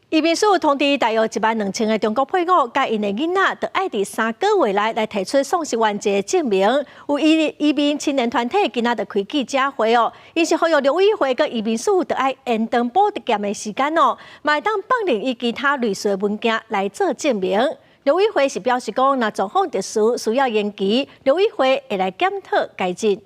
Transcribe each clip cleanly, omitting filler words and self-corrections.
移民署通知大約1萬2千个中國配偶，佮𪜶的囡仔，著愛佇3個月內來提出喪失原籍的證明。有移民青年團體今仔就開記者會哦，𪜶是呼籲陸委會佮移民署著愛延長補件的時間哦，嘛會當放任伊其他類似的文件來做證明。陸委會是表示講，若狀況特殊需要延期，陸委會會來檢討改進。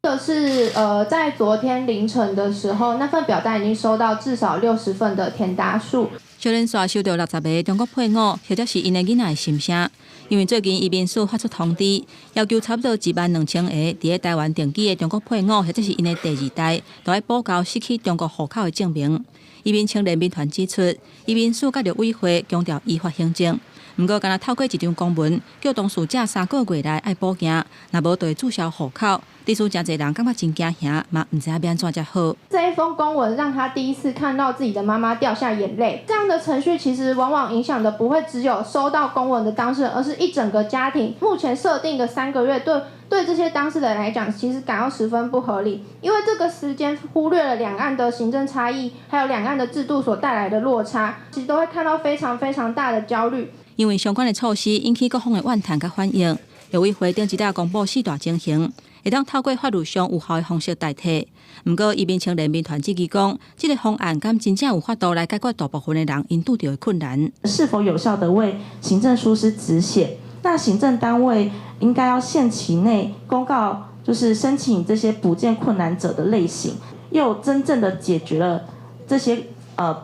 這是在昨天凌晨的時候，那份表單已經收到至少60份的填答數。小連續收到60個中國配偶或者是𪜶的囡仔的心聲，因為最近移民署發出通知，要求差不多1萬2千個佇咧台灣定居的中國配偶或者是𪜶的第二代，都愛補交失去中國戶口的證明。移民青年民團指出，移民署佮陸委會強調依法行政，毋過干焦透過一張公文，叫當事者3個月內愛補件，若無就會註銷戶口。對此，誠濟人感覺真驚嚇，嘛毋知影欲按怎才好。這一封公文讓他第一次看到自己的媽媽掉下眼淚。這樣的程序其實往往影響的不會只有收到公文的當事人，而是一整個家庭。目前設定的三個月對這些當事人來講，其實感到十分不合理，因為這個時間忽略了兩岸的行政差異，還有兩岸的制度所帶來的落差，其實都會看到非常非常大的焦慮。因為相關的措施引起各方的怨嘆佮反應，陸委會頂一日公布四大情形，會當透過法律上有效的方式代替。毋過，移民青年民團質疑講，這個方案敢真正有法度來解決大部分的人𪜶拄著的困難？是否有效的為行政疏失止血？那行政單位應該要限期內公告，就是申請這些補件困難者的類型，又真正的解決了這些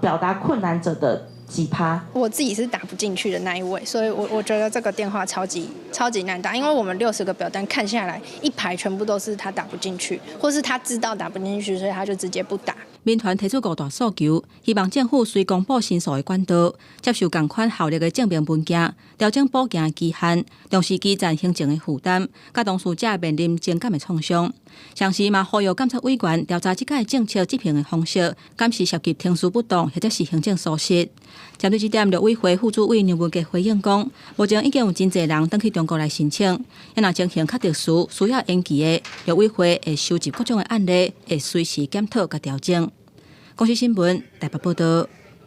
表達困難者的幾趴？我自己是打不進去的那一位，所以我覺得這個電話超級超級難打，因為我們60個表單看下來，一排全部都是他打不進去，或是他知道打不進去，所以他就直接不打。民團提出五大訴求，希望政府隨公布申訴的管道，接受仝款效力的證明文件，調整補件的期限，重視基層行政的負擔，佮當事者面臨情感的創傷。同時嘛，呼籲監察委員調查這擺政策執行的方式，敢是涉及程序不當，或者是行政疏失。針對這點，陸委會副主委梁文傑回應講，目前已經有真濟人轉去中國來申請，若情形較特殊，需要延期的，陸委會會收集各種的案例，會隨時檢討佮調整。公視新聞台北報道。